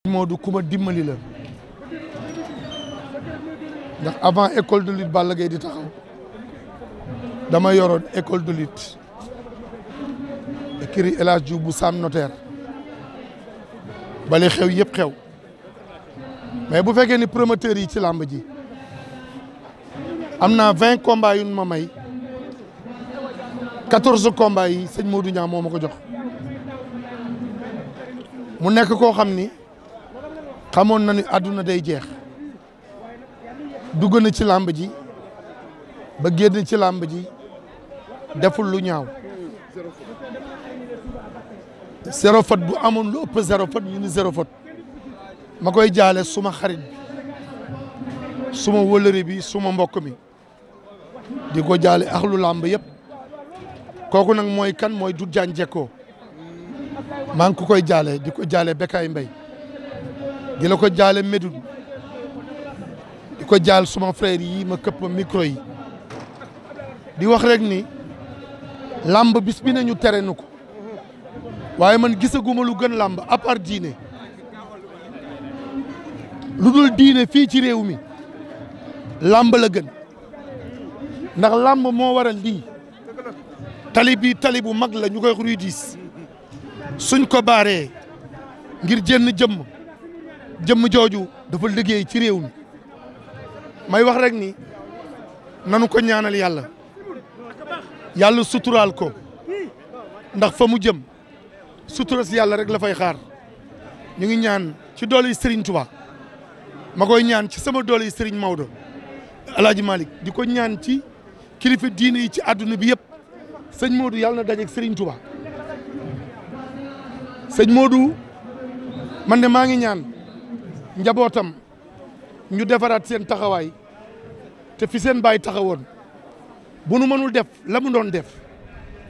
Modou ku ma dimbali la ndax avant école de lutte Balla Gaye di taxaw dama yoroon école de lutte écurie El Hadj Diouf bu Sam Notaire bale xew yëpp xew mais bu fekkee ni promoteur yi ci làmb ji am naa 20 combats yu ma may 14 combats yi sëñ Modou Niang moo ma ko jox mu nekk koo xam ni xamoon na ni àdduna day jeex dugg na ci làmb ji ba génn ci làmb ji deful lu ñaaw zéro faute bu amoon lu ëpp zéro faute ñu ni zéro faute ma koy jaale suma xarit bi suma wëlëri bi suma mbokk mi di ko jaale axlu làmb yëpp kooku nag mooy kan mooy Doudou Diagne Diecko maa ngi ko koy jaale di ko jaale Bekay Mbaye di la ko jaale Médoune di ko jaal suma frère yi ma këpp micro yi di wax rek ni làmb bis bi nañu tere nu ko waaye man gisaguma lu gën làmb à part diine lu dul diine fii ci réew mi làmb la gën ndax làmb moo waral lii tali bi tali bu mag la ñu koy Rue 10 suñ ko baaree ngir jënn jëmm jooju dafa liggéey ci réew mi may wax rek ni nanu ko ñaanal yàlla suturaal ko ndax fa mu jëm sutura si yàlla rek la fay xaar ñu ngi ñaan ci doole yi Serigne Touba ma koy ñaan ci sama doole yi Serigne Maodo El Hadj Malick di ko ñaan ci kilifa diine yi ci àdduna bi yëpp sëñ Modou yàlla na dajeeg Serigne Touba sëñ Modou man de maa ngi ñaan njabootam ñu defaraat seen taxawaay te fi seen baay taxawoon bu nu mënul def la mu doon def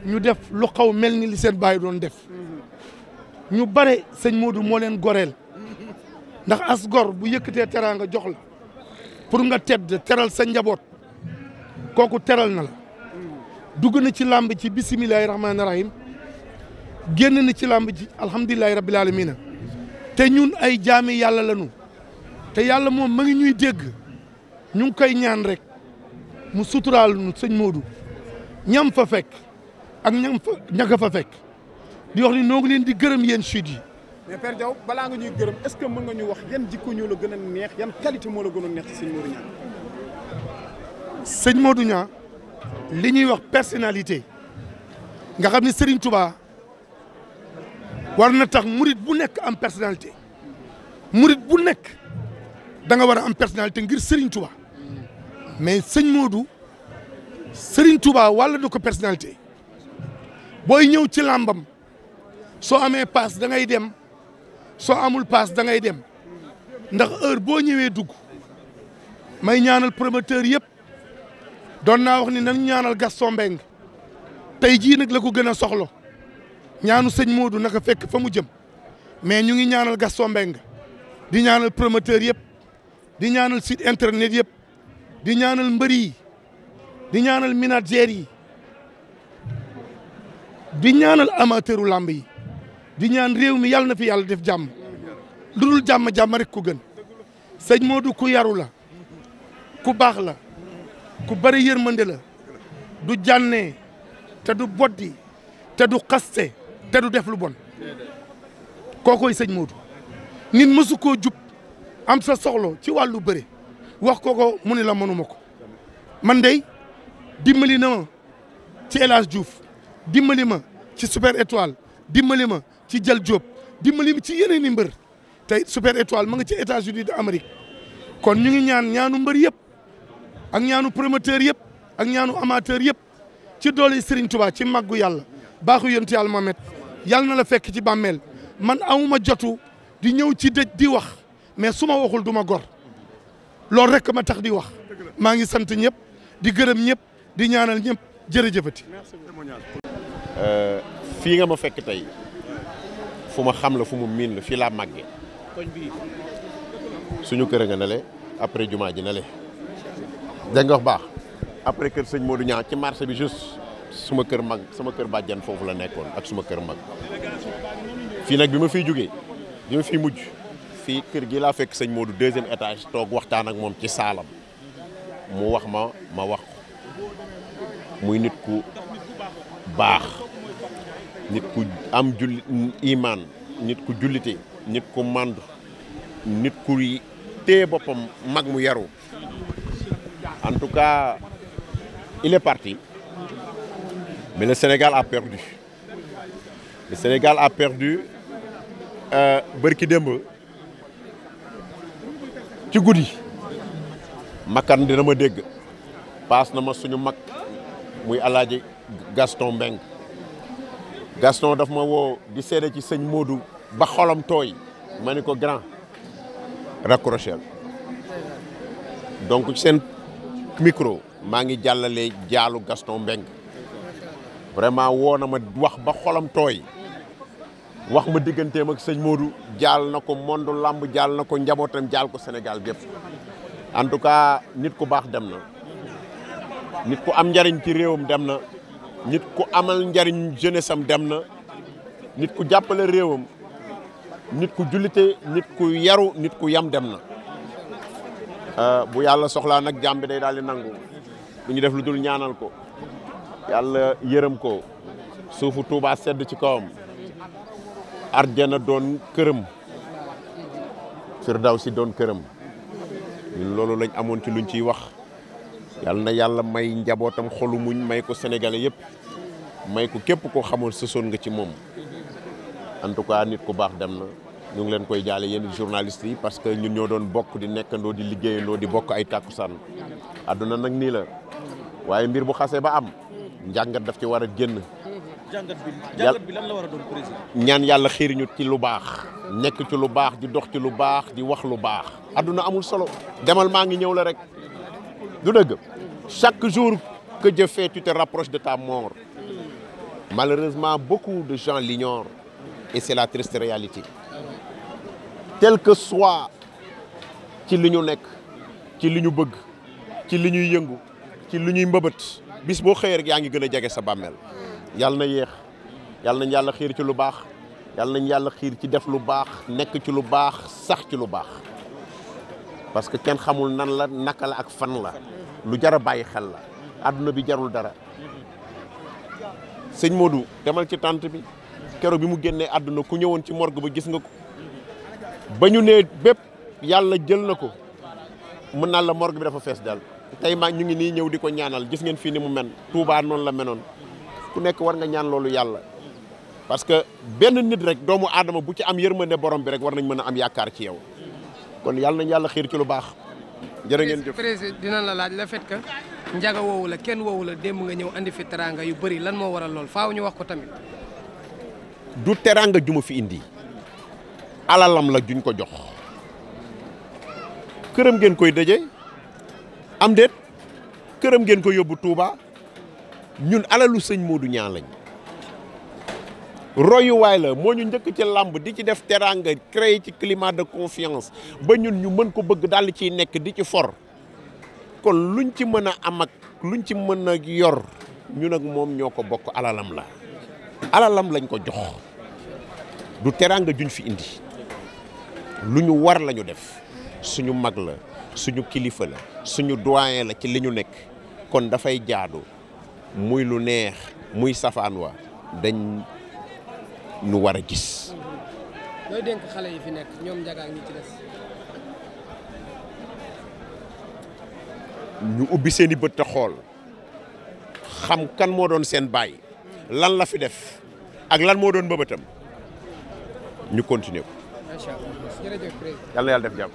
ñu def lu xaw mel ni li seen baay doon def ñu bare sëñ Modou moo leen goreel ndax as gor bu yëkkatee teraanga jox la pour nga tedd teral sa njaboot kooku teral na la dugg na ci làmb ci bisimilahi rahmaani rahim génn na ci làmb ji alhamdulilahi rabbil alamina te ñun ay jaami yàlla lañu te yàlla moom ma ngi ñuy dégg ñu ngi koy ñaan rek mu suturaal nu sëñ Modou ñam fa fekk ak ñaka fa fekk di wax ni noo ngi leen di gërëm yéen chute yi. mais Père Diaw balaa nga ñuy gërëm est-ce que mën nga ñu wax yan jikko ñoo la gën a neex yan qualité moo la gën a neex ci sëñ Modou Niang. sëñ Modou Niang li ñuy wax personnalité nga xam ne Serigne Touba war na tax murit bu nekk am personnalité murit bu nekk da nga war a am personnalité ngir Serigne Touba mais sëñ Modou Serigne Touba wàlla na ko personnalité booy ñëw ci làmbam soo amee paas da ngay dem soo amul paas da ngay dem ndax heure boo ñëwee dugg may ñaanal promoteur yëpp doon naa wax ni nañ ñaanal Gaston Mbengue tey jii nag la ko gën a soxlo ñaanu sëñ Modou naka fekk fa mu jëm mais ñu ngi ñaanal Gaston Mbengue di ñaanal promoteur yëpp di ñaanal site internet yëpp di ñaanal mbër yi di ñaanal manager yi di ñaanal amateuru lamb yi di ñaan réew mi yàlla na fi yàlla def jàmm lu dul jàmm rek ku gën sëñ Modou ku yaru la ku baax la ku bari yërmande la du jànnee te du boddi te du xaste te du def lu bon kookoy sëñ Modou nit mësu koo jub am sa soxlo ci wàllu bëre wax ko mu ne la mënuma ko man dey dimbali na ma ci El Hadj Diouf dimbali ma ci Super Étoile dimbali ma ci Jal Diop dimbali ma ci yeneen i mbër tey Super Étoile ma nga ci États-Unis d'Amérique kon ñu ngi ñaanu mbër yëpp ak ñaanu promoteur yëpp ak ñaanu amateur yëpp ci doole Serigne Touba ci màggu yàlla baaxu yonent yàlla Mohamed yàlla na la fekk ci bàmmeel man amuma jotu di ñëw ci dëj di wax mais su ma waxul du ma gor loolu rek ma tax di wax maa ngi sant ñëpp di gërëm ñëpp di ñaanal ñëpp jërëjëfati. fii nga ma fekk tey fu ma xam la fu mu miin la fii laa màggee koñ bii suñu kër nga nale après jumaa ji nale dégg nga wax baax après kër sëñ Modou Niang ci marché bi juste suma kër mag sama kër bàjjan foofu la nekkoon ak suma kër mag fii nag bi ma fiy jógee bi ma fiy mujj fii kër gi laa fekk sëñ Modou 2e étage toog waxtaan ak moom ci saalam mu wax ma wax muy nit ku baax, nit ku am iman, nit ku jullite, nit ku mandu, nit ku téye boppam mag mu yaru. En tout cas, il est parti, mais le Sénégal a perdu. Le Sénégal a perdu. Bërki démb ci guddi makkan dina ma dégg paas na ma suñu mag muy alaaji Gaston Mbengue. Gaston daf ma woo di seede ci sëñ Modou ba xolam tooy ma ni ko grand raccrochel. Donc ci seen micro maa ngi jàllale jaalu Gaston Mbengue. Vraiment woo na ma wax ba xolam tooy wax ma digganteem ak sëñ Modou jaal na ko monde lamb jaal na ko njabootam jaal ko Sénégal gépp. En tout cas nit ku baax dem na, nit ku am njariñ ci réewam dem na, nit ku amal njariñ jeunesse am dem na, nit ku jàppale réewam, nit ku jullite, nit ku yaru, nit ku yam dem na. Bu yàlla soxlaa nag jàmm bi day daal di nangu bu ñu def lu dul ñaanal ko yàlla yërëm ko, suufu Tuubaa sedd ci kawam, arjana doon këram, firdawsi doon këram. ñun loolu lañ amoon ci luñ ciy wax. yàlla na yàlla may njabootam xolu muñ, may ko sénégalais yëpp, may ko képp koo xamoon sësoon nga ci moom. En tout cas nit ku baax dem na, ñu ngi leen koy jaale yéen journalistes yi parce que ñun ñoo doon bokk di nekkandoo di liggéeyandoo di bokk ay tàkkusaan. àdduna nag nii la waaye mbir bu xasee ba am njàngat daf ci war a génn. jàngat bi lan la war a doon président. ñaan yàlla xiir ñu ci lu baax, nekk ci lu baax, di dox ci lu baax, di wax lu baax. àdduna amul solo, demal maa ngi ñëw la rek du dëgg. chaque jour que Dieu fait tu te rapproches de ta mort. Malheureusement beaucoup de gens l'ignorent et c'est la triste réalité. Tel que soit ci li ñu nekk, ci li ñu bëgg, ci li ñuy yëngu, ci li ñuy mbëbët, bis boo xëyee rek yaa ngi gën a jege sa bàmmeel. yàlla na yéex, yàlla nañ yàlla xiir ci lu baax, yàlla nañ yàlla xiir ci def lu baax, nekk ci lu baax, sax ci lu baax. parce que kenn xamul nan la, naka la ak fan la, lu jar a bàyyi xel la. àdduna bi jarul dara. sëñ Modou demal ci tànt bi keroog bi mu génnee àdduna ku ñëwoon ci morgue ba gis nga ko. ba ñu nee bépp yàlla jël na ko mën naa la morgue bi dafa fees dal. tey maa ñu ngi nii ñëw di ko ñaanal, gis ngeen fii ni mu mel. Touba noonu la menoon. ku nekk war nga ñaan loolu yàlla parce que benn nit rek doomu aadama bu ci am yërmande borom bi rek war nañ mën a am yaakaar ci yow kon yàlla nañ yàlla xiir ci lu baax. jërë ngeen jëf. président dina la laaj le fait que njaga woowu la kenn woowu la démb nga ñëw andi fi teranga yu bëri lan moo waral lool faaw ñu wax ko tamit. du teranga ju ma fi indi alalam la juñ ko jox këram ngeen koy dëje am déet këram ngeen ko yóbbu Touba. ñun alalu sëñ Modou ñaan lañ royuwaay la moo ñu njëkk ci làmb di ci def teranga créé ci climat de confiance ba ñun ñu mën ko bëgg daal ciy nekk di ci for kon luñ ci mën a am ak luñ ci mën a yor ñun ak moom ñoo ko bokk alalam la alalam lañ ko jox du teranga juñ fi indi lu ñu war lañu def suñu mag la suñu kilifa la suñu doyen la ci li ñu nekk kon dafay jaadu muy lu neex muy safaan wa dañ ñu war a gis. looy dénk xale yi fi nekk ñoom Ndiaga ak ñi ci des. ñu ubbi seen i bët te xool xam kan moo doon seen baay lan la fi def ak lan moo doon mbëbëtam ñu continuer ko. macha allah jërëjëf président. yàlla na yàlla def jàmm.